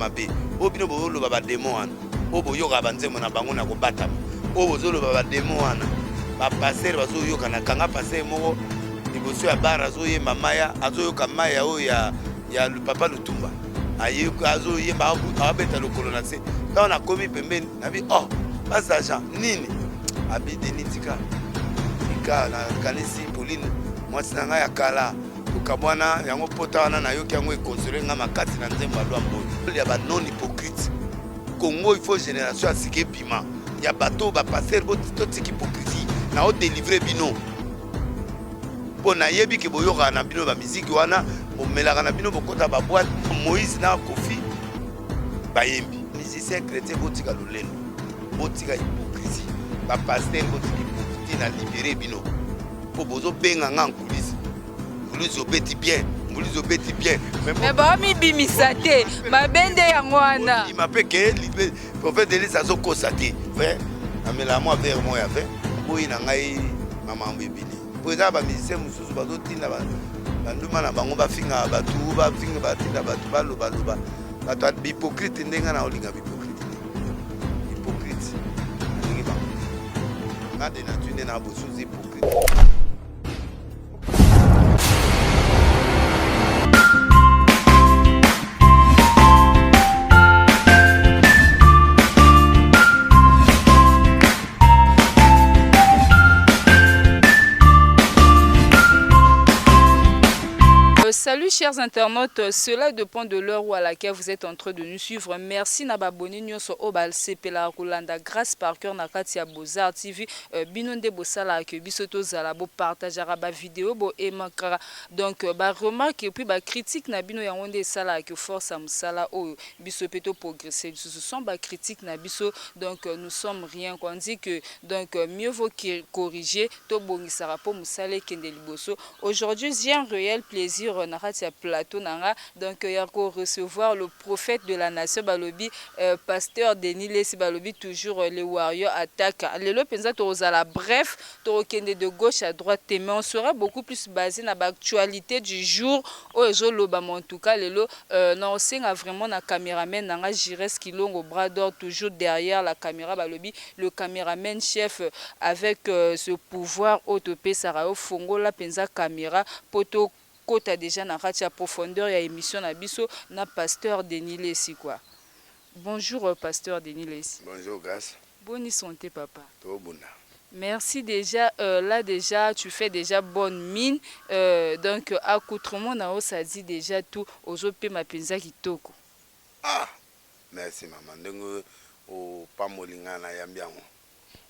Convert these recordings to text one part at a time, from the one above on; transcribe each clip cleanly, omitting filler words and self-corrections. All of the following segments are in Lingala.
mabe. Oyo bino bozoloba ba demon wana, oyo boyokaka banzembo na bango na kobatama, oyo bozoloba ba demon wana, ba pasteur bazoyoka. Na kanga pasteur moko liboso ya bar azoyemba maya, azoyoka maya oyo ya papa Lutumba, azoyemba, abeta lokolo na se. Ntango nakomi pembeni, nabi oh, pasteur Jean nini? Abi Denis tika tika, nakanisi Pauline mwasi na ngai ya kala, tokabwana yango pota wana, nayoki yango ekonsole nga makasi na nzembo ya Lwambo oyo ya ba non hypocrite. Congo, il faut génération ya sika ebima ya bato bapasteur, totika hypocrisie na odélivre bino, mpo nayebi ke boyokaka na bino bamiziki wana, bomelaka na bino, bokota baboîte. Moïse na Kofi bayembi. Musicien chrétien, botika lolendo, botika hypocrisie. Bapasteur, botika hypocrisie na libere bino, mpo bozobenga nga nkulisi, mbuluzi obeti bien, mbuluzi obeti bien. Me baomibimisa te, mabe nde yango wana. Ima mpe ke prophète Elise azokosa te. Namelaka mwa verre moko ya vin, boyi na ngai makambo ebele, mpo eza bamusicien mosusu bazotinda banduma na bango, bafingaka bato, bafinga, batinda bato balobaloba, bato bihypocrite. Ndenge na olinga bihypocrite te, hypocrite nalingi bango te. Nga de nature nde na bosuzi hypocrite. Salut chers internautes, cela dépend de l'heure où à laquelle vous êtes en train de nous suivre. Merci na abonné nyonso oyo basepelaka kolanda Grâce par cœur na kati ya Beaux-Arts TV. Bino nde bosalaka ke biso tozala, bopartageaka bavideo, boaimaka, donc baremarque et puis bacritique na bino, yango nde esalaka ke force ya mosala oyo biso mpe toprogresse lisusu. Sans bacritique na biso, donc nous sommes rien quoi. On dit que donc mieux vaut corriger, tobongisaka mpo mosala ekende liboso. Aujourd'hui, j'ai un réel plaisir na kati ya plateau na nga, donc ya ko recevoir le prophète de la nation, balobi pasteur Denis Lesi, balobi toujours les warriors attaque. Lelo mpenza tokozala bref, tokokende de gauche à droite te, mais on sera beaucoup plus basé na baactualité du jour oyo ezolobama. En tout cas lelo na osenga vraiment na caméraman na nga Jires Kilongo Brador, toujours derrière la caméra, balobi le caméraman chef avec ce pouvoir oyo topesaka yo, fongola mpenza caméra po tokota déjà na kati ya profondeur ya émission na biso na pasteur Denis Lesi quoi. Bonjour pasteur Denis Lesi. Bonjour Grâce. Boni santé, papa? Tobunda. Merci déjà. Là déjà, tu fais déjà bonne mine. Donc, accoutrement na ça dit déjà tout. Ozopema penza kitoko. Ah, merci mama, ndenge opamboli ngai, nayambi yango.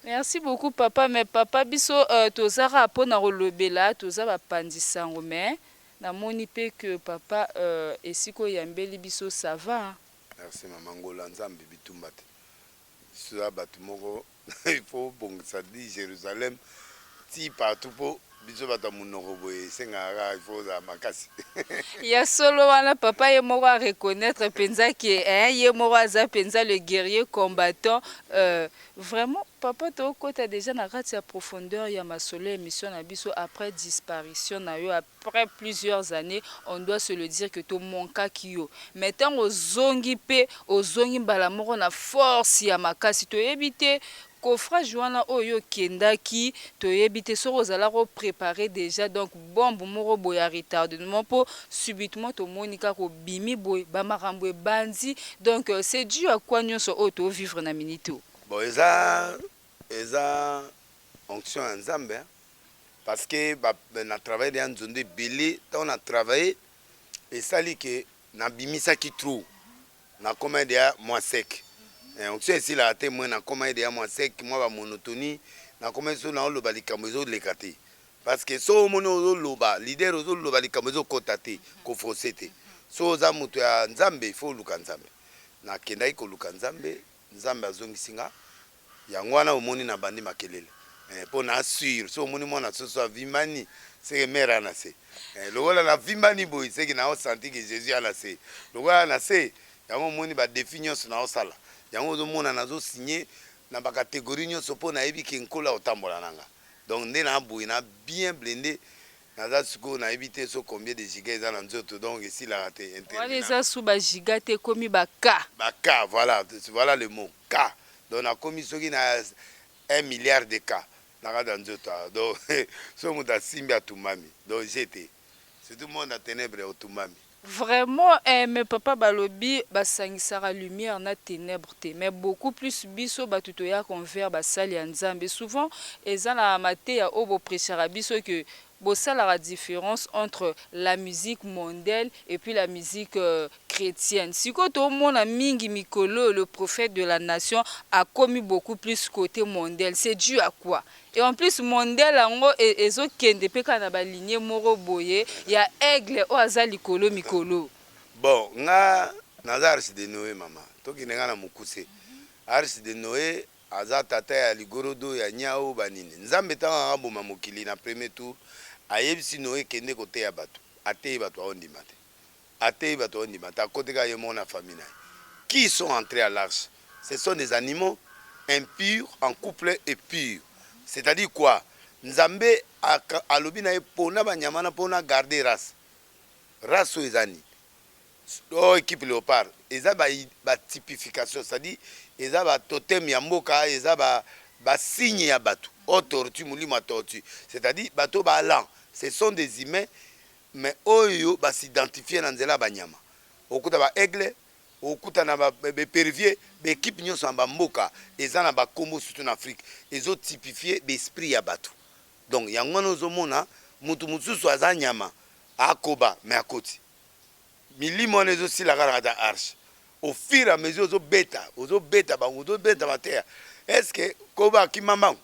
Merci beaucoup papa. Mais papa, biso tozaka mpona kolobela, toza bapanzi sango, mais namoni mpe que papa, esika oyambeli biso, ça va? Merci mama. Ngola Nzambe, bitumba te. Biso ya bato moko, il faut bongisa di Jérusalem ti partout, mpo biso bato ya monoko boye esengaka kaka il faut ozala makasi. Ya solo wana papa, ye moko areconnaître mpenza ke ye moko aza mpenza le guerrier combattant. Vraiment papa, tokota déjà na kati ya profondeur ya masolo ya émission na biso. Après disparition na yo, après plusieurs années, on doit se le dire que tomonkaki yo, mais ntango ozongi mpe ozongi mbala moko na force ya makasi. Toyebi te coffrage wana oyo okendaki, toyebi te soki ozalaki oprépare déjà donc bombe moko boye ya retardement, mpo subitement tomoni kaka obimi boye, bamakambo ebandi. Donc c'est dû à quoi nyonso oyo tovivre na minute oyo? Bon, eza onction ya Nzambe, parce que na travaille ya nzondo ebele. Ntango na travaille, esali ke nabimisaki trop, nakoma deya mwa sec. Onction esilaka te. Mwe nakoma deya mwa sec, mwa bamonotonie, nakoma so naoloba likambo ezoleka te, parce que so omoni ozoloba, leader ozoloba likambo ezokɔta te, koforce te. So oza moto ya Nzambe, il faut oluka Nzambe. Nakendaki koluka Nzambe, Nzambe azongisi nga. Yango wana omoni na bandi makelele mpo na assure. So omoni mwana soso avimbani, seke mare ana se lokola navimbani boye, seke naosanti ke Jésus ana se lokola na se. Yango omoni badéfi nyonso naosala, yango ozomona nazosigne na bacatégorie nyonso, mpo nayebi ke Nkolo akotambola na nga. Donc nde na boye na bien blindé. Naza sikoyo, nayebi te so combien de giga eza na nzoto, donc esilaka te. Wana eza su bagiga te, ekomi baka. Baka, voilà, voilà le mot K. Donc nakomi soki na 1 milliard de K na kati ya nzoto awa. Donc so moto asimbi, atumbami. Donc je te surtout monde ya ténèbre, otumbami. Vraiment, eh, mais papa, balobi basangisaka lumière na ténèbre te. Mais beaucoup plus biso bato toyaka envers basali ya Nzambe, souvent eza na mateya oyo boprêchaka biso ke bosalaka différence entre la musique mondaine et puis la musique chrétienne. Sikoyo tomona mingi mikolo, le prophète de la nation akomi beaucoup plus côté mondaine. C'est dû à quoi? Et en plus, mondaine yango ezokende mpe kaka na baligne moko boye ya aigle oyo aza likolo mikolo. Bon, nga naza arche de Noé, mama. Tokende nga na mokuse. Arche de Noé aza tata ya ligorodo, ya nyau, banini. Nzambe, ntango akaboma mokili na premier tour, ayebisi Noé: "Kende koteya bato." Ateyi bato, aondima te. Ateyi bato, aondima te. Akoteka ye moko na famille na ye. Qui sont entrés à l'arche? Ce sont des animaux impurs en couple et purs. C'est-à-dire quoi? Nzambe alobi na ye mpona banyama na mpona garder race oyo eza nini? Oyo équipe Léopard eza batypification, c'est-à-dire eza batotem ya mboka, eza basigne ya bato. Oyo tortue, molimo ya tortue, c'est-à-dire bato balan, ce sont des humains, mais oyo basidentifie na nzela ya banyama. Okuta baaigle, okuta na baépervier. Baéquipe nyonso na bamboka eza na bakombo, surtout na Afrique, ezotypifie baesprit ya bato. Donc yango wana ozomona motu mosusu aza nyama, akoba, mais akoti milimo wana, ezosila kaka na kati ya arche. Au fur et à mesure ozobeta, ozobeta bango, ozobeta mateya. Est ce que koba akima mbango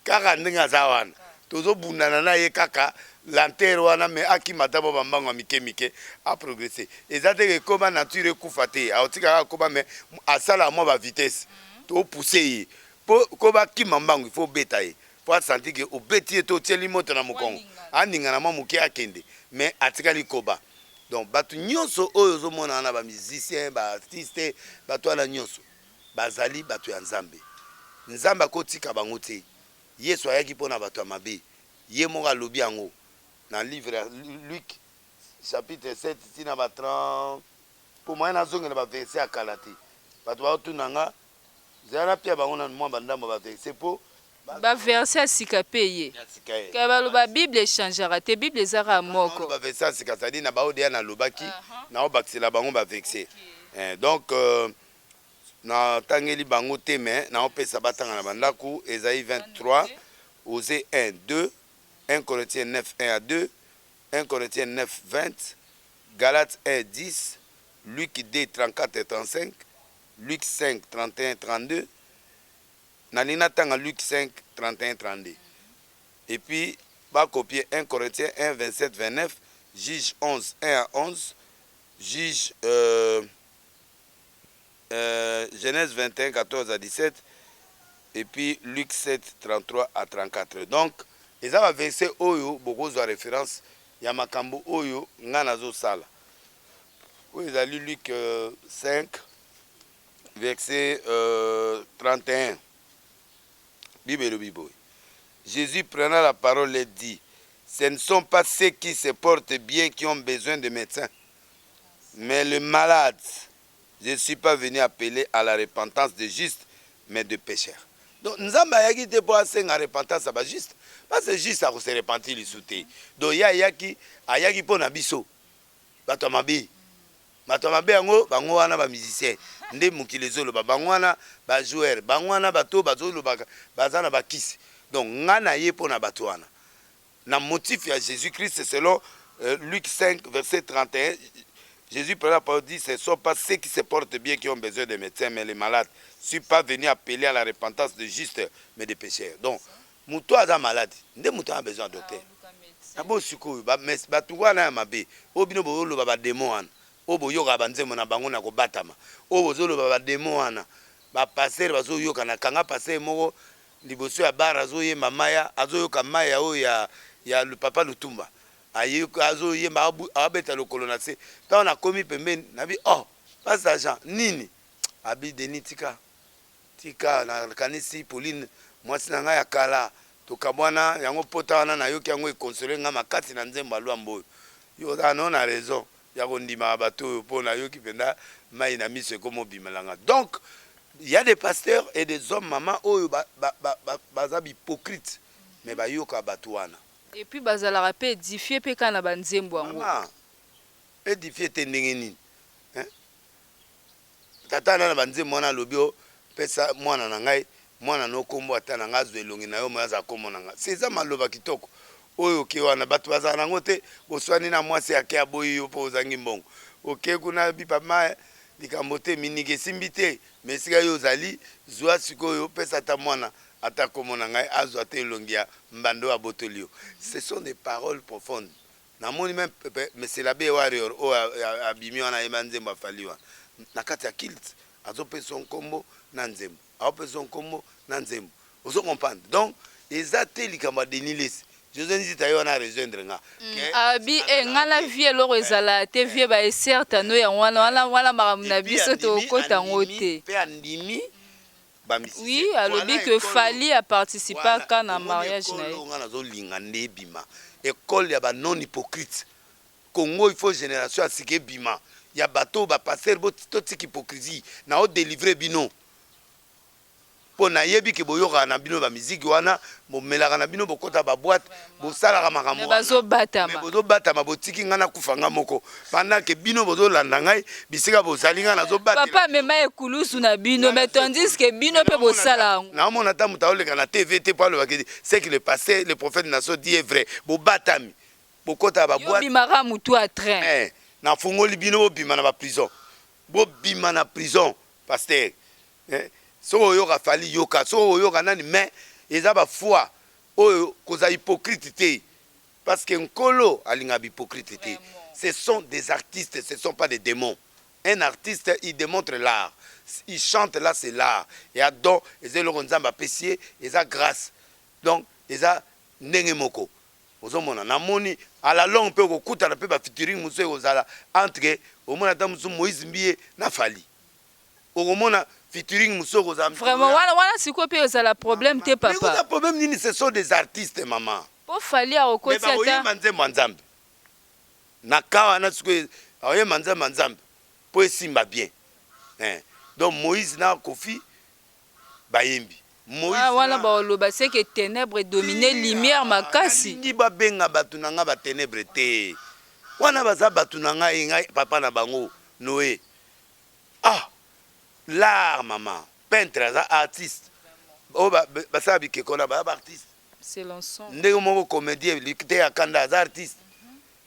kaka ndenge aza wana? Tozobundana na ye kaka lenteur wana, mais akima ata bo bambango ya mike mike, aprogresse. Eza te ekóma nature ekufa te, aotika kaka koba, mais asala mwa bavitesse. Topousse ye mpo koba akima mbango, il faut obeta ye po asanti ke obeti ye to otieli moto na mokongo, aningana mwa moke, akende, mais atikali koba. Donc bato nyonso oyo ozomona wana, bamusicien, baartiste, bato wana nyonso bazali bato ya Nzambe. Nzambe akotika bango te. Yesu ayaki mpo na bato ya mabe. Ye moko alobi yango na livre ya Luc, chapitre 7, ntina ba 30. Mpo moye nazongela baverset ya kala te, bato baotuna nga, nzela napia bango nanu mwa bandambo ya baverset mpo Baverset ya sika mpe ye. Ya sika ye. Kaya baloba Bible echangeaka te, Bible eza kaka moko. Baverset ya sika, c'est-à-dire na baoyo deya nalobaki, naobakisela bango baverset. Donc natangeli bango te, mais naopesa batanga na bandako. Esaïe 23, Osée 1 2, 1 Corinthiens 9 1 à 2, 1 Corinthiens 9 20, Galates 1 10, Luc 2 34 et 35, Luc 5 31 32. Nalingi natanga Luc 5 31 32 et puis bacopier 1 Corinthiens 1 27 29, Juge 11 1 à 11, Juge Genèse 21 14 à 17 et puis Luc 7 33 à 34. Donc eza baverset oyo bokozwa référence ya makambo oyo ngai nazosala. Oyo ezali Luc 5 verset 31. Bible elobi boye: Jésus, prenant la parole, et dit: "Ce ne sont pas ceux qui se portent bien qui ont besoin de médecins, mais le malade. Je ne suis pas venu appeler à la repentance des justes, mais de pécheurs." Donc Nzambe ayaki te mpo asenga repentance ya bajuste, parce que juste akose repentir lisu te. Donc ye ayaki mpo na biso bato ya mabe. Bato ya mabe yango, bango wana bamusicien nde mokili ezoloba, bango wana bajoueur, bango wana bato bazolobaka baza na bakisi. Donc nga na ye mpo na bato wana, na motif ya Jésus Christ selon Luc 5 verset 31. Jésus prenant la parole dit: "Ce ne sont pas ceux qui se portent bien qui ont besoin de médecins, mais les malades. Je ne suis pas venu appeler à la repentance des justes, mais des pécheurs." Donc moto aza malade nde moto aza besoin ya docteur. Abo sikoyo bato wana ya mabe oyo bino bozoloba, bademo wana oyo boyokaka banzembo na bango na kobatama, oyo bozoloba bademo wana, bapasteur bazoyoka. Na kanga pasteur moko liboso ya bar, azoyemba maya, azoyoka maya oyo ya papa Lutumba, azoyemba, abeta lokolo na se. Ntango nakomi pembeni, nabi: "Oh, pasteur Jean, nini?" Abi: "Denis, tika, tika, nakanisi Pauline, mwasi na ngai ya kala." Tokabwana yango pota wana nayoki yango econsole nga makasi na nzembo ya Luambo oyo. Yo ozala no na raison ya kondimaka bato oyo po nayoki penza mayi na miso ekomi obimela nga. Donc il ya des pasteurs et des hommes maman oyo ba ba ba baza b'hypocrites mais bayokaka bato wana. Et puis bazalaka pe edifier pe kaka na ba nzembo yango. Maman edifier te ndenge nini hein? Tata wana na ba nzembo wana alobi oh pesa mwana na ngai mwana no kombo ata na ngai azwa elongi na yo moye azala kombo na ngai si eza maloba kitoko oyo oke wana batu bazala na ngo te boswani na mwasi ake aboyi yo po ozangi mbongo oke kuna bi papa likambo te miniki esimbi te mais esika yo ozali zua sikoyo pesa ata mwana ata kombo na ngai azwa ata elongi ya mbanda oyo abotoli yo ce sont des paroles profondes Namoni meme monsieur l'abbe warrior oyo abimi wana ayemba nzembo ya Fally wana na kati ya culte azo pesa yo nkombo na nzembo azo pesa yo nkombo na nzembo ozo comprendre donc eza te likambo ya Denis Lessi Jose Nzita ye wana a rejoindre nga que Abi eh nga na vie eloko ezala te vie ba ecerta no yango wana wana wana makambo na biso tokota yango te. Pe andimi ba musiciens. Oui alobi que Fally a participaka na mariage na ye. Voilà omoni ekolo nga nazo linga nde ebima ecole ya ba non hypocrite Congo il faut generation ya sika ebima ya bato oyo ba pasteur bo totika hypocrisie nao delivre bino po nayebi ke boyokaka na bino ba musique wana bomelaka na bino bokota ba boite bosalaka makambo wana mais bozobatama botiki ngai nakufa ngai moko pendant ke bino bozolanda ngai bisika bozali ngai nazobatela papa amema ekulusu na bino mais tandis que bino mpe bosala yango. Naomona ata moto aoleka na TV te po aloba ke ce que le pasteur le prophète Naso dit est vrai bobatami bokota ba Yo boite obimaka mutu ya train. Eh nafungoli bino bobima na ba prison bobima na prison pasteur eh soki oyoka Fally yoka soki oyoka nani mais eza ba foi oyo kozala hypocrite te parce que nkolo alingaka ba hypocrite te ce sont des artistes ce sont pas des demons un artiste il demontre l'art il chante là c'est l'art ya don eza eloko nzambe apesi ye eza grace donc eza ndenge moko ozomona namoni à la longue mpe okokutana mpe ba featuring mosusu ekozala entre omona ata mosusu Moïse Mbiye na Fally okomona featuring mosusu okozala Vraiment wana wana sikoyo pe ezala problème te papa. Ekoza problème nini ce sont des artistes maman. Po Fally akokoti ata. Mais bakoyemba nzembo ya Nzambe. Na cas wana sikoyo akoyemba nzembo ya Nzambe po esimba bien. Eh donc Moïse na Koffi bayembi. Moïse Ah wana bakoloba ce que tenèbres e dominer lumière makasi. Nalingi babenga batu na nga ba tenèbres te. Wana baza batu na ngai ngai papa na bango Noe. Ah! L'art maman, peintre aza artiste. Oyo ba basala bikeko wana baza ba artiste. C'est l'ensemble. Ndenge moko comedien Liteya Kanda aza artiste.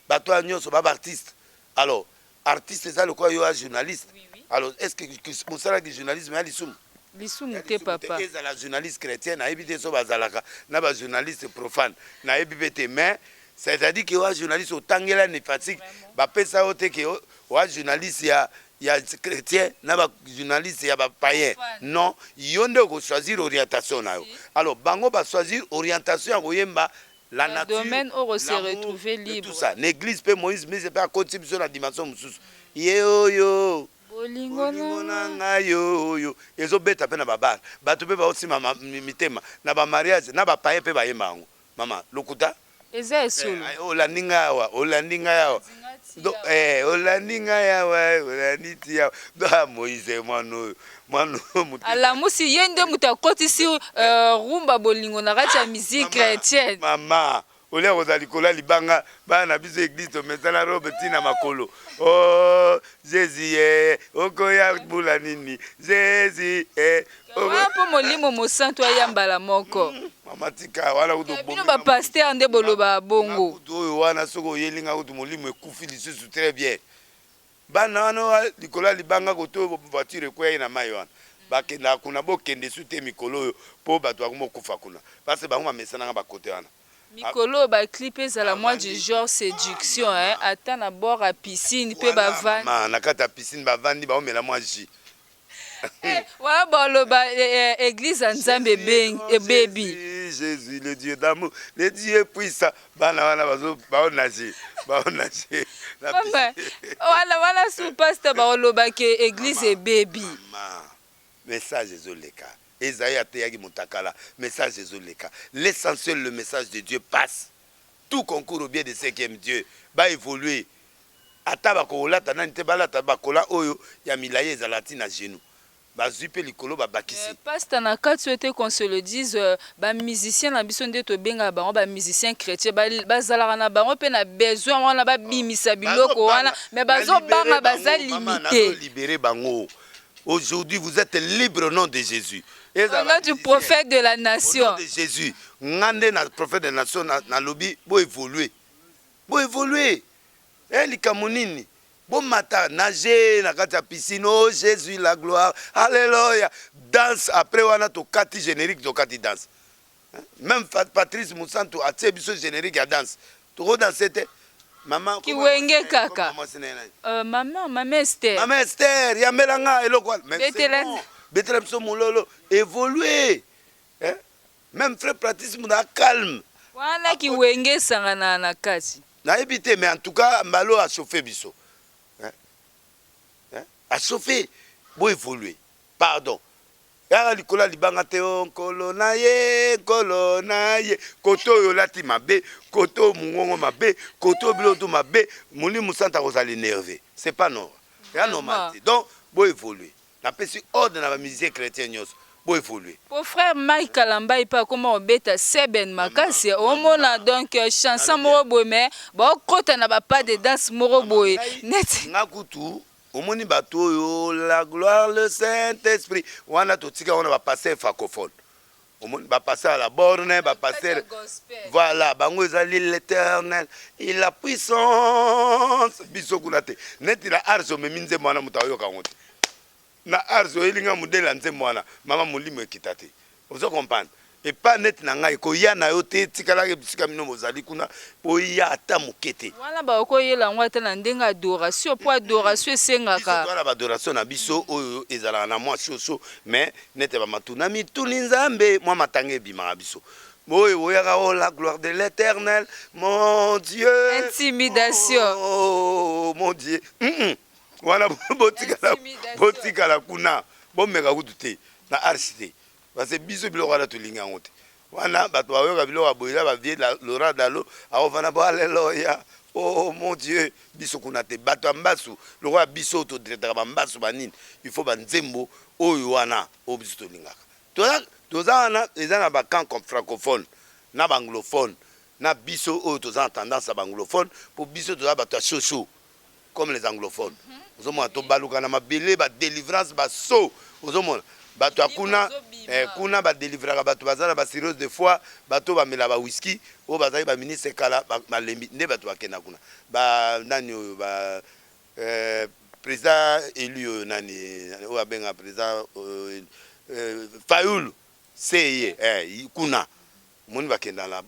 Bato wana nyonso ba ba artiste. Alors artiste eza lokola yo oza journaliste. Alors est ce que mosala ki journalisme ya lisumu? Lisumu te papa. Ezala journaliste chretien nayebi te soki bazalaka na ba journaliste profane nayebi pe te mais c'est à dire que oza journaliste otangela nefastique bapesa yo te ke oza journaliste ya ya chretien na ba journaliste ya ba païen non yo nde oko choisir orientation na yo alors bango ba choisir orientation ya koyemba la nature domaine oyo se l'amour retrouver et tout libre ça na église pe Moïse Mbize pe akotisi biso na dimension mosusu ye oyo bolingo bolingo na ngai yo oyo ezobeta pe na ba bar bato pe baosimba mitema na ba mariage na ba païen pe bayemba yango mama lokuta. Eza ya solo. Eh, olandi ngai awa, olandi ngai awa. Donc, eh, olandi ngai awa, olandi ti awa. Donc, ah, Moïse, mwana oyo, mwana oyo moto. Alamusi ye nde moto akotisi rumba bolingo na kati ya musique chrétienne. Mama, olia kozala likolo ya libanga, bana na biso église tomesana robe ti na makolo. Oh, Jésus eh, okoya bula nini? Jésus eh. Wana mpo molimo mosantu aya mbala moko. Mama tika wana kutu Eh, bino ba pasteur nde bolobaka bongo. Kutu oyo wana soki oyeli nga kutu molimo ekufi lisusu très bien. Bana wana likolo ya libanga kote oyo voiture ekweyaki na mayi wana bakendaka kuna bokende su te mikolo oyo po bato bakoma kokufa kuna parce que bango bamesanaka ba kote wana. Mikolo oyo ba clip ezala mwa du genre seduction hein, ata na bord ya piscine pe bavandi. Mama na kati ya piscine bavandi baomela mwa jus. Eh, wana baloba eh, eh, eglise ya Nzambe ebebi. Jésus le Dieu d'amour, le Dieu puissant. Bana wana bazo bao nager, bao nager. Wana wana sous pasteur baoloba ke eglise ebebi. Mama, message ezoleka. Esaïe ateyaki motakala, message ezoleka. L'essentiel, le message de Dieu passe. Tout concourt au bien de ceux qui aiment Dieu. Ba évoluer. Ata bakolata nani te, balata bakola oyo ya milayi ezala ti na genou. Bazwi mpe likolo babakisi. Pasteur, na kati oyo te, qu'on se le dise, bamusicien na biso nde tobengaka bango bamusicien chrétien, bazalaka na bango mpe na besoin wana babimisa biloko wana, mais bazobanga, baza limité. Libérer bango. Aujourd'hui, vous êtes libre au nom de Jésus. Au nom du prophète de la nation. Au nom de Jésus. Ngande na prophète de la nation na lobi bo évoluer. Bo évoluer. Eh, likambo nini? Bomata nage na kati ya piscine. Oh Jésus, la gloire, alléluia, danse. Après wana tokati générique, tokati danse. Même Patrice Mosantu atie biso générique ya danse, tokodanse te, mama. Kiwenge kaka. Mama Esther. Mama Esther, yambelanga eloko wana. Betela biso mololo. Évolue, hein? Même frère Patrice Muna calme. Wana kiwenge esangana na kati. Nayebi te, mais en tout cas mbalo achauffe biso, hein? Hein? Achauffe. Bo évolue, pardon. Yaka likolo ya libanga te. O nkolo na ye, nkolo na ye. Kote oyo olati mabe, kote oyo mongongo mabe, kote oyo biloko to mabe, Molimo Santa akozala énervé. C'est pas normal, ya normal te. Donc bo évolue. Napesi ordre na bamusicien chrétien nyonso, bo évolue. Po frère Mike Kalambai mpe akoma kobeta seben makasi, omona. Donc chanson moko boye, mais baokota na bapas de danse moko boye neti. Nga kutu omoni bato oyo, la gloire, le Saint Esprit wana, totika wana bapasteur francophone. Omoni bapasteur à la borne, bapasteur, voilà, bango ezali l'Éternel, il a puissance. Biso kuna te. Neti na Arche omemi nzembo wana, moto ayoka yango te. Na Arche oyelinga modele ya nzembo wana, mama, molimo ekita te. Ozo comprendre? Epa neti na ngai koya na yo te, tikalaki bisika bino bozali kuna, oya ata moke te. Wana bakoyela yango ata na ndenge adoration, mpo adoration esengaka. Wana baadoration na biso oyo ezalaka na mwa soso, mais nete bamatuna mituni Nzambe, mwa matanga ebimaka. Biso oyo oyaka o la gloire de l'Éternel, mon Dieu. Intimidation. Oh, mon Dieu. Wana botikala, botikala kuna, bomeka kutu te na Arche te, parce que biso biloko wana tolingi yango te. Wana bato bayoka biloko ya boye eza bavieux Laurent Dalo, akovanda bo alleluia, oh mon Dieu. Biso kuna te. Bato ya mbasu lokola biso oyo todirectaka bambasu banini, il faut banzembo oyo wana oyo biso tolingaka. Toza wana, eza na bacamp francophone na baanglophone na biso oyo toza na tendance ya baanglophone, mpo biso toza bato ya shosho comme les anglophones. Ozomona, tobaluka na mabele, badélivrance baso. Ozomona bato ya kuna, kuna badelivraka bato baza na bacirrhose de foie, bato bamela bawhisky, oyo bazali baministre kala, balembi nde bato bakenda kuna. Banani oyo ba président élu oyo, nani oyo abengaka président Fayulu seye, kuna omoni bakenda na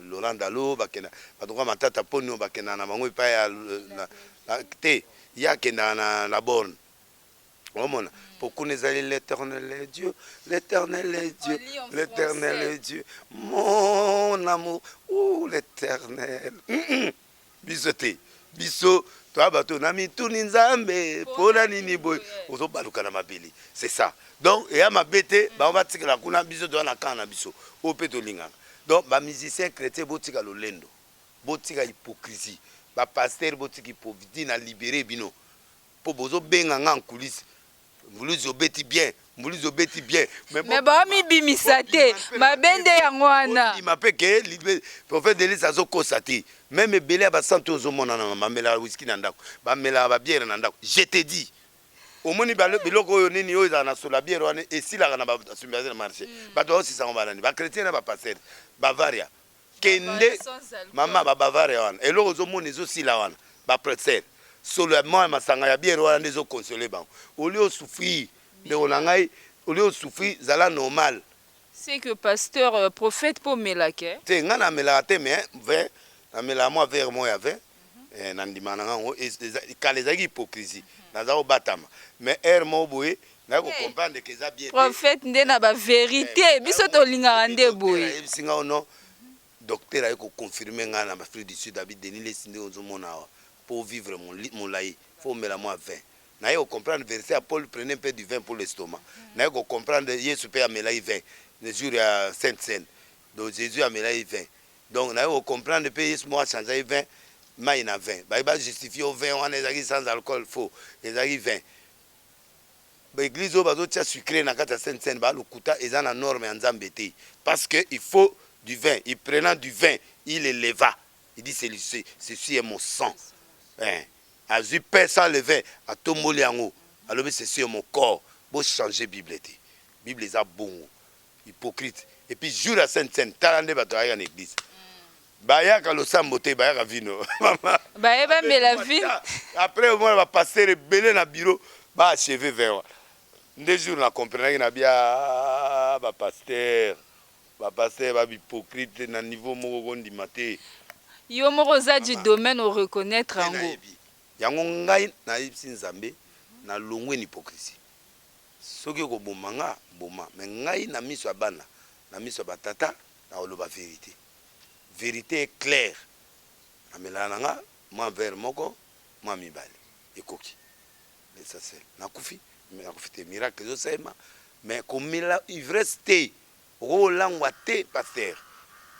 Laurent Dalo, bakenda bato kwa Matata Poni oyo bakenda na bango epai ya te. Ye akendaka na borne, omona, po kuna ezali l'Éternel est Dieu, l'Éternel est Dieu, l'Éternel est Dieu, mon amour ou l'Éternel. Biso te. Biso toya bato na mituni Nzambe mpona nini boye, ozobaluka na mabele. C'est ça. Donc eya mabe te, bango batikala kuna, biso toya na camp na biso oyo mpe tolingaka. Donc bamusicien chrétien, botika lolendo, botika hypocrisie. Bapasteur, botika hypocrisie. Na libere bino, mpo bozobenga nga en coulisse: "Mbuluzi obeti bien, mbuluzi obeti bien." Mais baomibimisa te, mabe nde yango wana. Bondima mpe ke prophète Denis azokosa te. Même ebele ya basantu ozomonana, bamelaka whisky na ndako, bamelaka babière na ndako. Je te dis, omoni biloko oyo nini oyo ezala na solo ya bière wana, esilaka na basumbi na marché. Bato baosisango banani? Bachrétien na bapasteur Bavaria. Kende mama, babavaria wana, eloko ozomona ezosila wana, baprêteur, solo ya mwa ya masanga ya bière wana nde ezoconsole bango. Olie osouffrir, ndeko na ngai, olie osouffrir, zala normal. C'est que pasteur, prophète mpo omelaka? Te, ngai namelaka te, mais vin namelaka, mwa verre moko ya vin. Na ndima na ngango. Kala ezalaki hypocrisie, naza kobatama, mais heure moko boye naye kocomprendre ke eza bien. Prophète nde na bavérité, biso tolingaka nde boye. Ayebisi nga ono, docteur aye koconfirme ngai na Afrique du Sud, abi: "Denis Lesi, ndenge ozomona awa, mpo vivre molai, faut omela mwa vin." Naye kocomprendre verset ya Paul: "Prenez un peu du vin pour l'estomac." Naye kocomprendre Yesu mpe amelaki vin le jour ya Sainte Cène. Donc Jésus amelaki vin. Donc naye kocomprendre mpe Yesu moko achangeaki vin, mai na vin. Baye bajustifie o vin wana ezalaki sans alcool, faux, ezalaki vin. Baéglise oyo bazotia sucré na kati ya Sainte Cène, balokuta, eza na norme ya Nzambe te, parce que il faut du vin. Il prenant du vin, il éleva, il dit: "Celui, ceci est mon sang." Hein. Azwi pain sans levain, atomboli yango, alobi: "Ceci est mon corps." Bochange Bible te, Bible eza bongo. Hypocrite. Et puis jour ya Sainte Cène, tala nde bato bayaka na église, bayaka losambo te, bayaka vino. Baye bamela vino. Après omona bapasteur ebele na bureau baachevé vin wana. Nde jour na comprenaki na bia bapasteur babihypocrite na niveau moko kondima te. Yo moko oza du domaine, oreconnaître yango. Nayebi yango. Ngai nayebisi Nzambe, nalongwe na hypocrisie. Soki okoboma nga, boma me ngai na miso ya bana, na miso ya batata, nakoloba vérité. Vérité est claire. Namelaka na nga mwa verre moko, mwa mibale ekoki. L'essentiel nakufi, nakufi te, miracle ezosalema. Mais komela ivresse te, okolangwa te. Pasteur,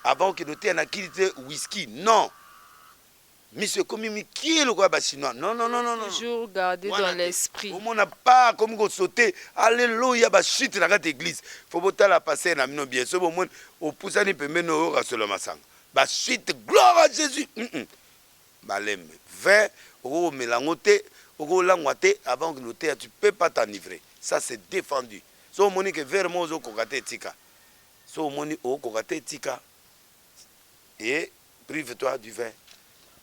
avant okende oteya na kili te, whisky non, miso ekomi mikie lokola Bachinois. Non, non, non, non, non. Toujours garder dans l'esprit. Omona pa akomi kosaute, alleluya, bachute na kati église. Faut botala pasteur na bino bien. So bomoni opusani pembeni, oyoka solo masanga, bachute, gloire à Jésus. Balembe vin okokomela yango te, okolangwa te. Avant okende oteya, tu peux pas t'enivrer, ça c'est défendu. So omoni ke verre moko ozokoka te, etika. So omoni okokoka te, etika et prive-toi du vin.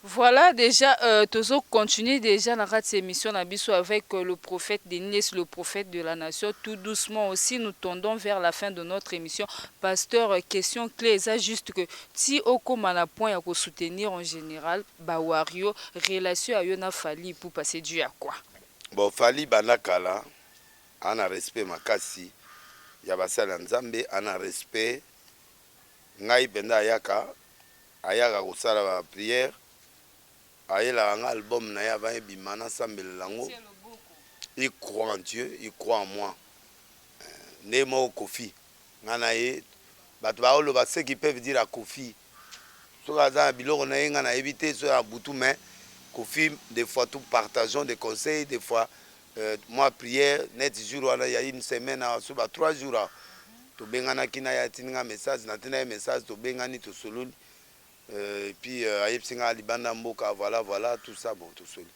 Voilà déjà, toujours continuer déjà dans cette émission na biso avec le prophète Denis, le prophète de la nation. Tout doucement aussi, nous tendons vers la fin de notre émission. Pasteur, question clé, c'est juste que si au na point ya soutenir en général, ba Wario, relation ya yo na Fally pour passer dû à quoi? Bon, Fally banda kala, ana respect makasi ya basala Nzambe, ana respect ngai mpenza. Ayaka kosala ba prière, ayelaka nga album na ye avant ebima, nasambelela yango. Il croit en Dieu, il croit en moi. Nde moko Kofi, ngai na ye, bato baoloba ce qui peuvent dire à Kofi. Soki aza na biloko na ye, ngai nayebi te, soki na butu. Mais Kofi, des fois tout partageons des conseils, des fois moi prière net. Jour wana ya une semaine, so ba 3 jours tobenganaki na ye, atindi nga message, natinda ye message, tobengani, tosololi. Et puis ayebisi nga libanda mboka, voilà, voilà, tout ça. Bon, tosoli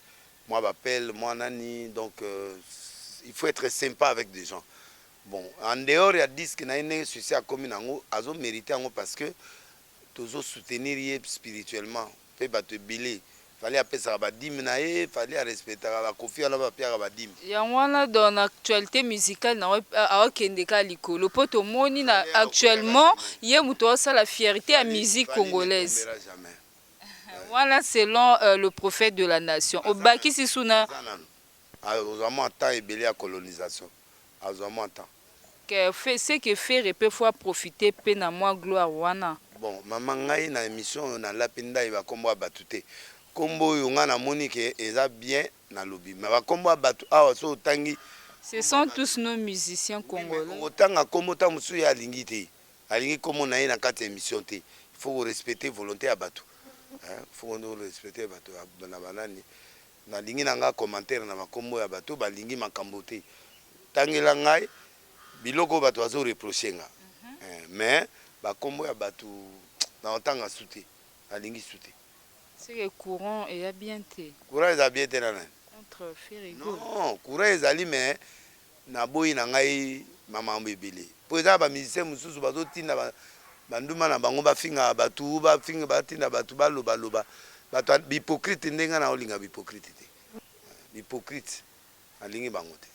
moi bapelle moi nani. Donc il faut être sympa avec des gens. Bon, en dehors ya disque na ye, ndenge succès akomi nango, azomérite yango parce que tozosoutenir ye spirituellement. Mpe bato ebele, Fally apesaka badîme na ye, Fally arespectaka baKofi wana, bapiaka badîme. Yango wana, dans actualité musicale na aokende ka likolo, mpo tomoni na actuellement ye moto aosala fierté ya musique congolaise wana, selon le prophète de la nation. Obakisi suna. Azwa mwa temps ebele ya colonisation, azwa mwa temps. Ce que Ferre mpe faut profiter mpe na mwa gloire wana. Bon, mama, ngai na émission oyo nalapi ndai, bakombo ya bato te. Nkombo oyo ngai namoni ke eza bien, nalobi, me bakombo ya bato awa so otangi. Ce sont tous nos musiciens congolais. Otanga nkombo ntango mosusu ye alingi te, alingi nkombo na ye na kati ya émission te. Il faut korespecte volonté ya bato, faut korespecte bato na banani. Nalingi na nga commentaire na bakombo ya bato balingi makambo te. Tangela ngai biloko oyo bato bazoreproche nga, mais bakombo ya bato na otanga su te, nalingi su te. C'est que courant eya bien te. Courant eza bien te na nani? Entre Ferre Gola. Non, courant ezali, mais naboyi na ngai makambo ebele, mpo eza bamusicien mosusu bazotinda banduma na bango, bafingaka bato, bafinga, batinda bato balobaloba bato bihypocrite. Ndenge na olinga bihypocrite te, bihypocrite alingi bango te.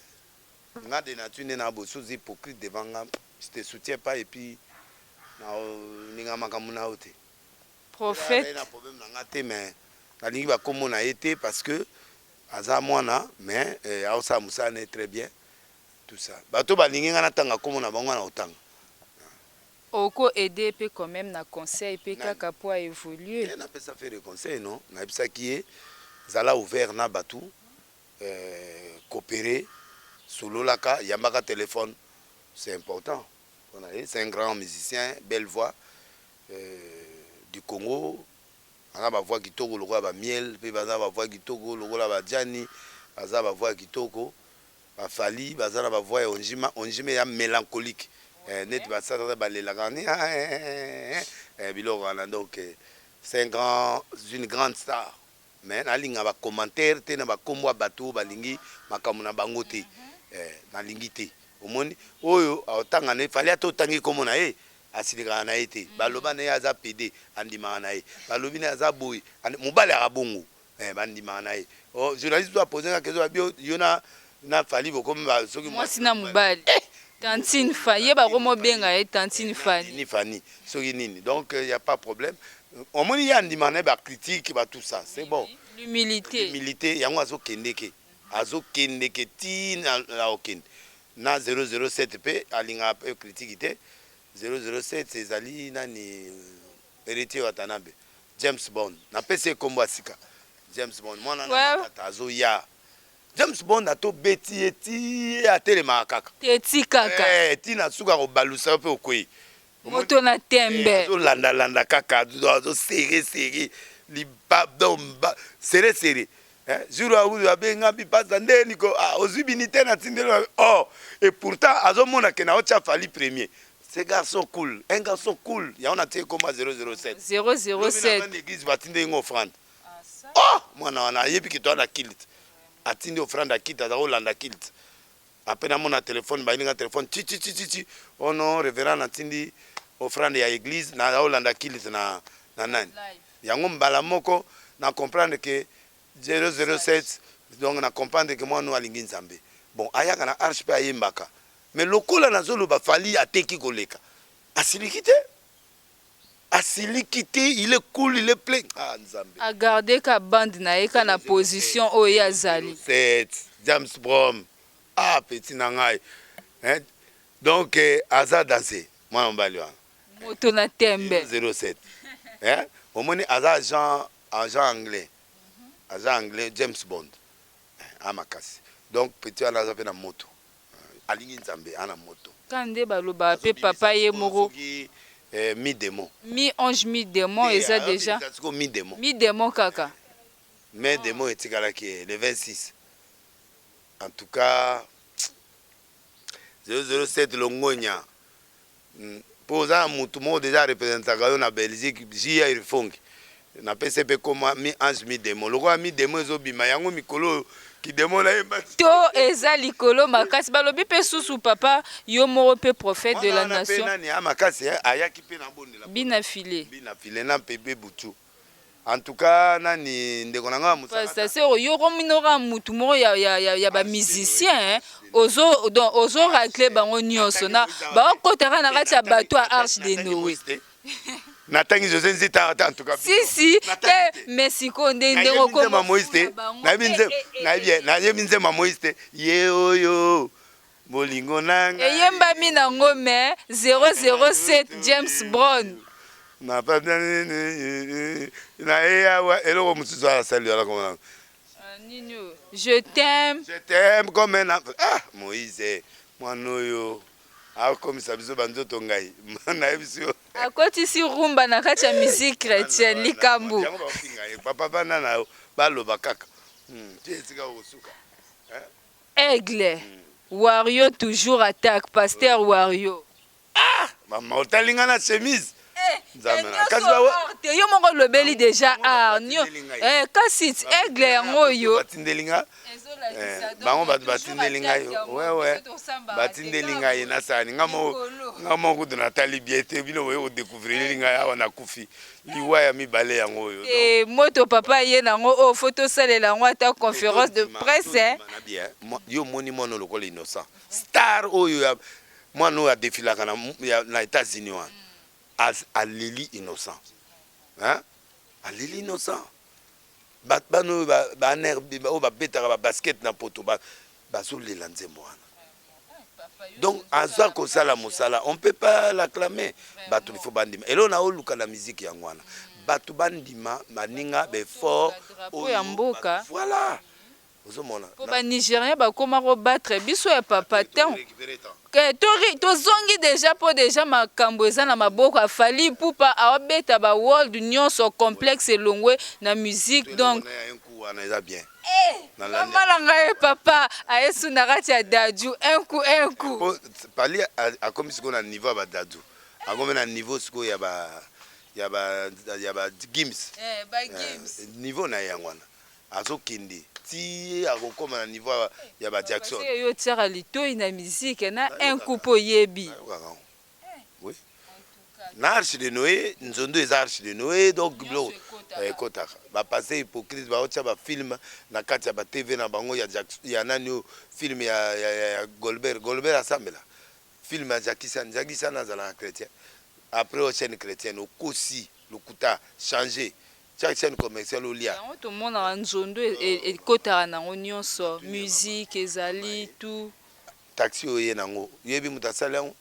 Nga de nature nde na boso oza hypocrite devant nga, je te soutiens pas et puis naolinga makambo na yo te. Prophète. Na problème na nga te, mais nalingi bakombo na ye te parce que aza mwana, mais aosala mosala na ye très bien, tout ça. Bato balingi nga natanga nkombo na bango, na kotanga. Oko aider mpe quand même na conseil mpe kaka po aévolue. Napesa Ferre conseil? Non, nayebisaki ye: zala ouvert na bato. Coopérer, sololaka, yambaka téléphone, c'est important mpona ye. C'est un grand musicien, belle voix du Congo. Aza bavoix kitoko lokola bamiel, mpe baza bavoix kitoko lokola bajani, baza bavoix kitoko, bafali baza na bavoix ya onjima onjima ya mélancolique, neti basatata balelaka ni biloko wana. Donc c'est une grande star, mais nalinga bacommentaire te na bakombo ya bato oyo balingi makambo na bango te. Nalingi te. Omoni oyo aotanga na ye Fali, ata otangi nkombo na ye, asilikaka na ye te. Baloba na ye aza pédé, andimaka na ye. Balobi na ye aza boye, mobali aka bongo, bandimaka na ye. Journaliste to apose nga question, babi yo na Fali bokomi soki mwasi na mobali, tantine Fa ye, bakomobenga ye tantine Fani. Ni Fani soki nini. Donc y a pas problème. Omoni, ye andimaka na ye bacritique, ba tout ça, c'est bon. L'humilité. L'humilité yango azokendeke, azokendeke ti na okende na 007, mpe alingaka mpe critique te. 007 ezali nani? Héritier Watanabe, James Bond. Napesi ye nkombo ya sika, James Bond, mwana na tata azoya. James Bond atobeti ye ti atelemaka kaka. Teti kaka. Ti na suka kobalusa yo mpe okwei. Moto na tembe. Azolandalanda kaka, azoserrer serrer serrer serrer. Jour akutu abenga bipasa nde niko ozwi bini te, natindeli. Oh, et pourtant azomona ke naotya Fali premier. Ce garçon cool, un garçon cool. Yango natie koma 007. 007. Église batindi ye offrande. Oh, mwana wana ayebi ke toa na culte, atindi offrande ya culte, aza kolanda culte. Ape namona telefone, bayelinga telefone ti ti ti ti ti: "Oh non, révérend, natindi offrande ya église, naza kolanda culte na nani." Yango mbala moko na comprendre ke 007. Donc na comprendre ke mwana oyo alingi Nzambe. Bon, ayaka na arche mpe ayembaka, mais lokola nazoloba Fali ateki koleka, asiliki te, asiliki te. Il est cool, il est plein. Ah, Nzambe! Agarde ka bande na ye ka na position oyo ye azali. 7 James Brom, ah, petit na ngai, hein? Donc aza danse, mwana mobali wana. Moto na tembe. 07, hein? Omoni, aza agent anglais, aza anglais, James Bond amakasi. Donc petit wana aza mpe na moto, alingi Nzambe, ana moto. Ka nde balobaka mpe papa ye moko. Eh, mi démon. Mi ange, mi démon, eza déjà. Siko mi démon. Mi démon kaka. Mais démon etikalaki le 26. En tout cas 007, longonya mpo oza na mutu moko déjà arepresentaka yo na Belgique, Jia Irfongi. Napesi mpe koma mi ange, mi démon. Lokola mi démon ezobima yango mikolo oyo, kidémon nayemba. To eza likolo makasi. Balobi mpe susu papa yo moko mpe prophète de la nation. Nani ya makasi ayaki mpe na bondela. Bina file. Bina file na mpe butu. En tout cas, nani, ndeko na nga. Pasteur, yo kominoka mutu moko ya bamusicien, ozo donc ozo racle bango nyonso na baokotaka na kati ya bato ya Arche de Noé. Natangi José Nzita ata, en tout cas. Si si te, mais sikoyo nde ndenge Nzemba Moïse te, nayebi nzemba Moïse te, ye oyo bolingo nanga. Eyembami nango, mais 007 James Brown. Na ye awa, eloko mosusu asali wana komona. Nini oyo? Je t'aime. Je t'aime comme un enfant. Ah, Moïse, mwana oyo akomisa biso banzoto, ngai nayebisi yo. Akotisi rumba na kati ya musique chrétienne, likambo. Yango bafinga ye papa, bana na yo baloba kaka ti esika okosuka. Aigle Wario toujours attaque, pasteur Wario. Mama, otali nga na chemise. Nzambe na kasi te, yo moko olobeli déjà art nio, kasi aigle yango oyo. Batindeli nga bango, bato batindeli ngai, wewe batindeli ngai nasani nga moko kutu natali bien te. Bino boye kodécouvrir ngai awa, nakufi liwa ya mibale yango oyo. Moto papa ye nango oyo, faut tosalela yango ata conférence de presse. Yo omoni mwana lokola Innocent, star oyo ya mwana oyo adefilaka na États-Unis wana, aleli Innocent, aleli Innocent. Bana oyo baner oyo babetaka babasket na poto bazolela nzembo wana. Donc aza kosala mosala, on peut pas l'acclamer. Bato il faut bandima eloko na oluka na musique yango wana, bato bandima baninga baeffort ya mboka. Voilà. Ozomona po banigérien bakóma kobattre biso ya papa te. Tozongi déjà, mpo déjà makambo eza na maboko ya Fally Ipupa. Aobeta baworld nyonso, complexe elongwe na musique. Donc wana eza bien. Mama na ngai, papa ayesu na kati ya Dadju, un coup, un coup. Fally akomi sikoyo na niveau ya baDadju, akomi na niveau sikoyo ya ba Gims. Ba Gims. Niveau na ye yango wana, azokende ti akokóma na niveau ya baJackson. Yo otiaka litoi na musique na un coup mpo oyebi. Oui, na Arche de Noé, nzondo eza Arche de Noé. Donc biloko ekotaka, bapasse hypocrite baotia bafilm na kati ya baTV na bango ya nani oyo, film ya Goldberg. Goldberg asambela film ya Jackie Chan. Jackie Chan azalaka chrétien. Après o chaîne chrétienne, okosi lokuta, changer, chaque chaîne commerciale olia. Yango tomonaka nzondo ekotaka nango nyonso, musique ezali tout. Taxi oyo ye nango, oyebi moto asali yango.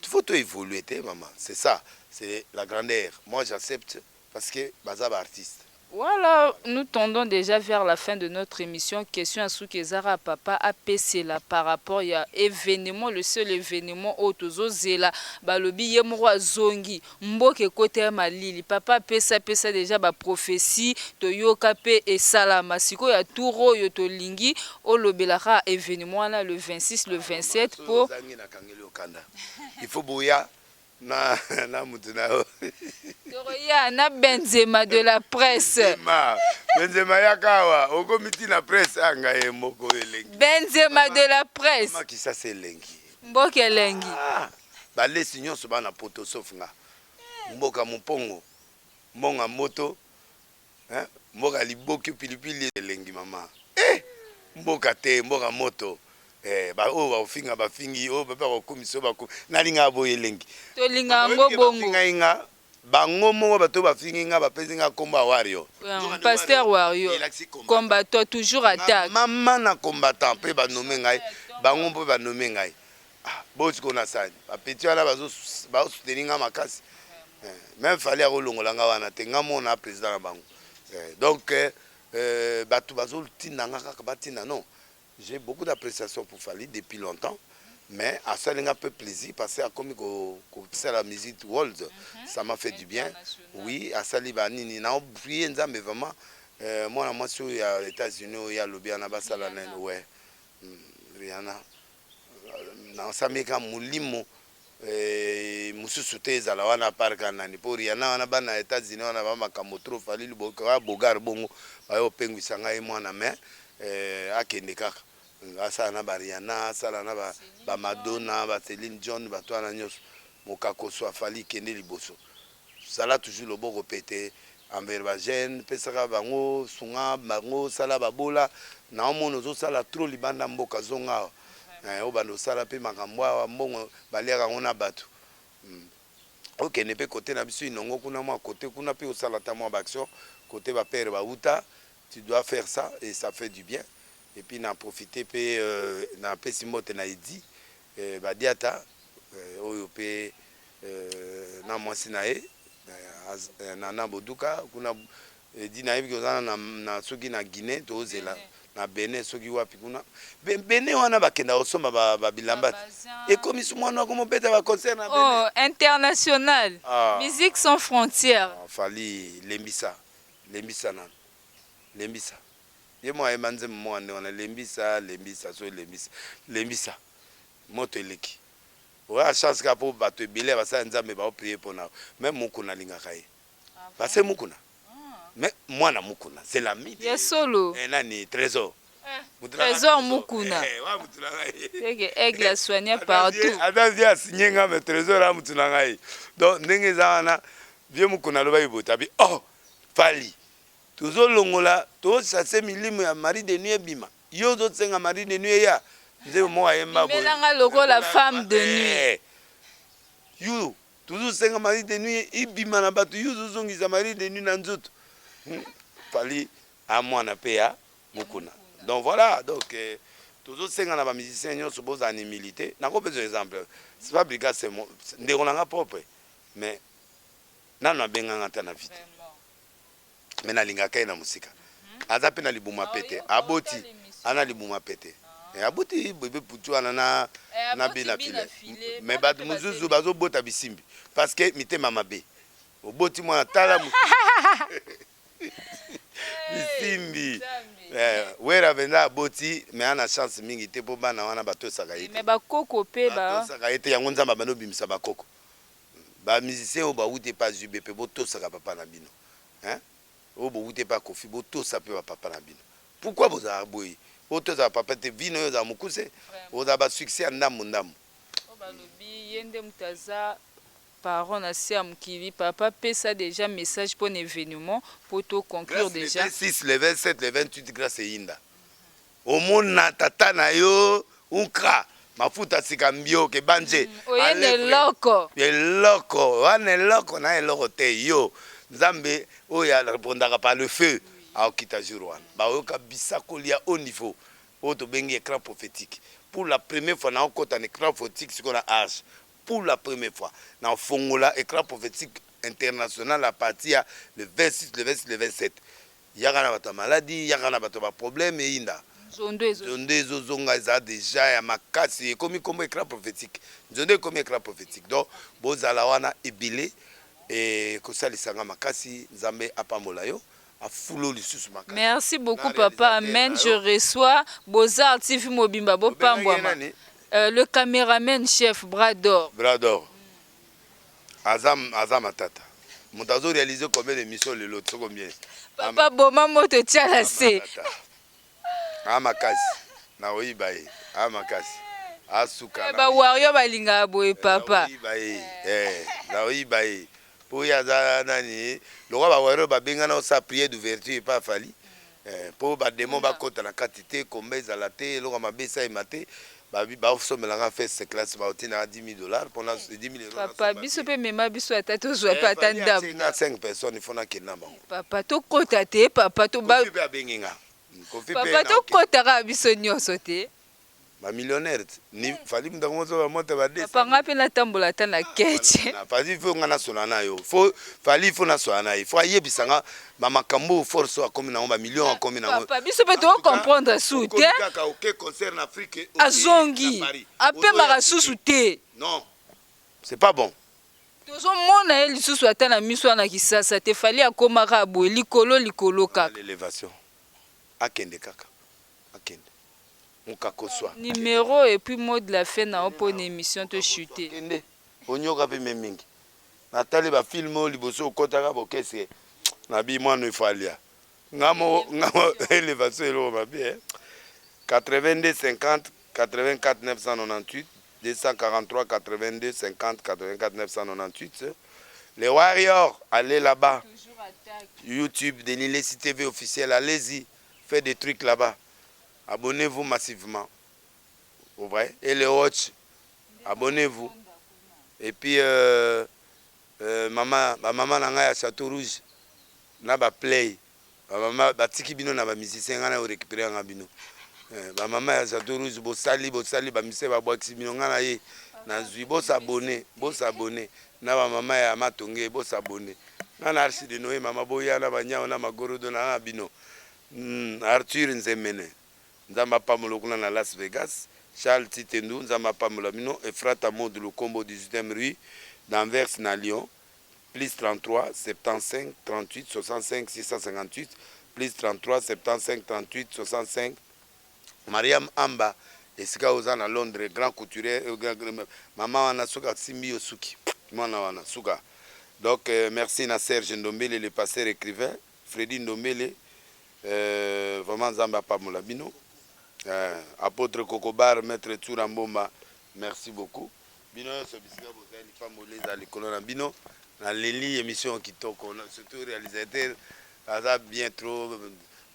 Il faut to évoluer te, maman, c'est ça, c'est la grandeur. Moi, j'accepte parce que baza baartiste. Voilà, nous tendons déjà vers la fin de notre émission. Question à Souki Zara, papa apesela par rapport à événement, le seul événement oyo tozozela, balobi ye moko azongi, mboka ekota ya malili. Papa apesa pesa déjà ba prophétie, toyoka pe esalama. Sikoyo ya tour oyo tolingi olobelaka événement wana le 26, le 27 po Ozangi nakangeli okanda. Il faut boya na mutu na yo. Tokoya na Benzema de la presse. Ma Benzema, yaka awa, okomi ntina presse anga ye moko elengi. Benzema de la presse. Mama Kisasa elengi. Mboka elengi. Ah, balesi nyonso bana poto sauf nga. Mboka mopongo, mbonga moto, hein? Mboka liboki pilipili elengi mama, eh! Mboka te, mboka moto, eh, oyo bakofinga bafingi, oyo bape bakokumisa, oyo nalingaka boye elengi. Tolinga yango bongo. Bafingai nga bango moko, bato bafingi nga, bapesi nga nkombo ya Wario. Pasteur Wario, combattant, toujours attaque. Mama na combattant mpe banome ngai, bango mpe banome ngai. Ah, bosiko na sani bapeti wana bazosoutenir nga makasi. Même Fally akolongola nga wana te, nga mona président na bango. Donc bato bazotinda nga kaka batinda. Non, j'ai beaucoup d'appréciation pour Fally depuis longtemps, mais asali nga peu plaisir parce que akomi kosala musique world, ça m'a fait du bien. Oui, asali banini na prier Nzambe vraiment, mwana mwasi oyo ya États-Unis oyo alobi wana basala nani, ouais, Rihanna, nasamika molimo mosusu te ezala wana parka nani mpo Rihanna wana. Bana ya États-Unis wana bamakambo trop. Fally ya bogar bongo baye opengwisa ngai mwana, mais akende kaka asala na baRihanna, asala na baMadonna, baCéline John, bato wana nyonso. Mokakoso aFally, kende liboso, zala toujours loboko pete envers bajeune, pesaka bango, sunga bango, sala babola. Naomona ozosala trop libanda mboka, zonga awa, oyo banda osala mpe makambo awa, mbongo baliaka yango na bato. Okende mpe kote na biso inongo kuna, mwa kote kuna mpe osala ata mwa baaction kote bapere bauta. Tu dois faire ça et ça fait du bien. Et puis na profiter mpe napesi mbote na Edi Badiata oyo mpe na mwasi na ye Nana Boduka kuna. Edi, nayebi oza na soki na Guinée, tozela na Benin, soki wapi kuna Benin wana bakenda kosomba babilamba te. Ekomisi mwana akomobeta baconcert na Benin. Oh, international. Ah. Musique sans frontière. Ah, Fally, lembisa, lembisa nano, lembisa. Ye moko ayemba nzembo moko nde wana, lembisa, lembisa, so lembisa, lembisa, moto eleki. Oya chance kaka mpo bato ebele basala Nzambe baoprier mpona même Mukuna alingaka ye parce Mukuna, mais mwana Mukuna, c'est l'ami. Ya solo. Eh, nani, Trésor. Trésor Mukuna aigle asoigné partout. Ata vie asinye nga, mais Trésor a mutu na ngai. Donc ndenge eza wana, vie Mukuna alobaki boye, tabi oh Fally, tozolongola, tosase milimo ya mari de nuit ebima. Yo ozosenga mari de nuit eya, nzembo moko ayemba. Boye lokola femme de nuit. Yo tozosenga mari de nuit ebima na bato, yo ozozongisa mari de nuit na nzoto. Fally amwana mpe ya Mukuna. Donc voilà, donc tozosenga na bamusicien nyonso bozala na humilité. Nakopesa exemple, Fabregas, ndeko na nga propre, mais nano abenganga ata na vie te, mais nalingaka ye na mosika. Aza mpe na libuma pe te, aboti. Ana libuma pete. Eh, aboti bebe putu wana na Eh, na aboti bina bina file. file. Mais Bana bato mpe mosusu bazeli. bazobota bisimbi parce que mitema mabe. Oboti mwana, tala bisimbi. Nzambe. Eh, Wera mpenza aboti, mais ana chance mingi te, mpo bana wana batosaka ye te. Me bakoko mpe ba Batosaka ye te. Yango Nzambe abandi obimisa bakoko. Bamusicien oyo bawuti epa Zube mpe, botosaka papa na bino, hein? Oyo bowuti epa Kofi, botosa mpe bapapa na bino. Pourquoi bozalaka boye? Botosaka papa te, vino oyo ozala mokuse, ozala basuccès ya ndambu ndambu. Oyo balobi ye nde moto aza parent na se ya mokili. Papa, pesa déjà message mpona événement mpo to conclure. Grâce, le Déjà. 26, le 27, le 28, grâce eyinda. Omona tata na yo unkra mafuta sika mbioke banje. Oye na eloko. Eloko wana, eloko na eloko te. Yo Nzambe oyo arépondaka par le feu aokita jour wana, baoyoka bisakoli ya haut niveau oyo tobengi écran prophétique. Pour la première fois naokota na écran prophétique sikoyo na arche. Pour la première fois naofongola écran prophétique international à partir ya le 26, le 26, le 27. Yaka na bato ya maladi, yaka na bato ya baproblème, eyinda. Nzondo ezo Nzondo ezozonga, eza déjà ya makasi. Ekomi kombo écran prophétique, nzondo ekomi écran prophétique. Donc bozala wana ebele, ekosalisanga makasi. Nzambe apambola yo, afulo lisusu makasi. Merci beaucoup. Na Papa, réalisateur amen. na Je yo. Reçois Beaux-Arts TV mobimba, bopambwama. Obengaki ye nani? Le caméraman chef Brador. Brador aza matata. Moto azoréalise combien d'émission lelo? So combien? Papa, boma moto, tia na se. A makasi, nakoyiba ye, a makasi, asuka. Bawario balingaka boye, papa. Nakoyiba ye, nakoyiba ye mpo ye aza nani. Lokwa bawario babengana osala prière d'ouverture epa Fally, mpo badémon bakɔta na kati te, komba ezala te, eloko mabe esalema te. Basomelanga first classe, baotinaka 10 000 $ mpona 10 000 €. Papa, biso mpe mema biso, ata tozwa mpe ata ndambo. Nga 5 personnes, ifo nakende na bango. Papa, tokɔta te, papa. Kofi mpe abengi nga, Kofi mpe. Papa, tokɔtaka biso nyonso te. Bamillionnaire ni Fally, mutu yango moso bamoto bade. Papa, nga mpe natambola ata na keche. Fally, fo nga nasola na yo. Fo Fally, fo nasola na ye, fo ayebisa nga bamakambo oyo, force oyo akomi nango, bamillion akomi nango. Papa, biso mpe tokocomprendre su te. Kaka oke concert na Afrique, azongi, apemaka susu te. Non, c'est pas bon. Tozomona ye lisusu ata na miso wana Kisasa te. Fally akomaka boye likolo likolo kaka. L'élévation, akende kaka, akende mokakoswa. Numéro et puis mot de la fin na yo mpona émission to chute. Kende onyoka mpe me mingi. Natali bafilm oyo liboso okɔtaka bokese na bi mwana efo alia nga moko élévation eloko mabe. 82 50 84 998, 243 82 50 84 998. Les Warriors, allez là-bas, YouTube Denis Lessi TV officiel, allez-y, faites des trucs là-bas, abonnez-vous massivement. Vous voyez? Et les Watch, abonnez-vous. Et puis maman, ba maman na ngai ya Château Rouge na ba play, ba mama batiki bino na ba musicien, ngai na récupérer nga bino. Ba mama ya Château Rouge, bosali bosali, ba musicien babwakisi bino, ngai na ye nazwi. Bosabone, bosabone na bamama ya Matonge, bosabone nga na Arche de Noé. Mama boya na banyao na magorodo na bino. Arthur Nzemene, Nzambe apambola kuna na Las Vegas. Charles Titendu, Nzambe apambola bino. Efrata Mod Lukombo, 18e rue d'Anvers na Lyon, plus 33 75 38 65 658, plus 33 75 38 65. Mariam Amba, esika oza na Londres, grand couturier, mama wana soki asimbi yo suki, mwana wana suka. Donc merci na Serge Ndombele, le pasteur écrivain Fredi Ndombele, vraiment Nzambe apambola bino. Apôtre Kokobar, maître Tsura Mbomba, merci beaucoup. Bino nyonso bisika bozali, lipamboli eza likolo na bino. Naleli émission kitoko, surtout réalisateur aza bien trop.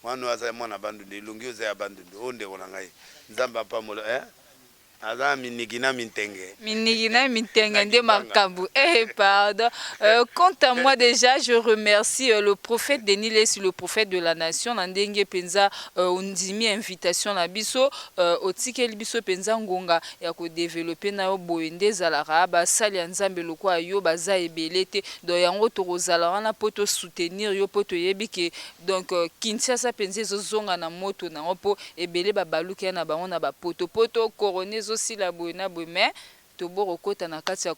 Mwana oyo aza mwana Bandundu, elongi oyo eza ya Bandundu. Oyo ndeko na ngai, Nzambe apambola, eh? Aza miniki na mintenge. Miniki na mintenge nde makambo. Eh pardon. Quant à moi déjà, je remercie le prophète Denis Lessi, le prophète de la nation, na ndenge penza ondimi invitation na biso, otikeli biso penza ngonga ya ko développer na yo. Boye nde ezalaka. Basali ya Nzambe lokola yo baza ebele te. Donc yango tokozala wana mpo tosoutenir yo, mpo toyebi ke donc Kinshasa mpenza ezozonga na moto nango, mpo ebele babaluki ya na bango na bapotopoto. Corona ezosila boye na boye, mais tobokokota na kati ya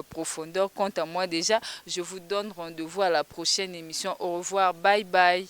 profondeur. Quant à moi déjà, je vous donne rendez-vous à la prochaine émission. Au revoir, bye bye.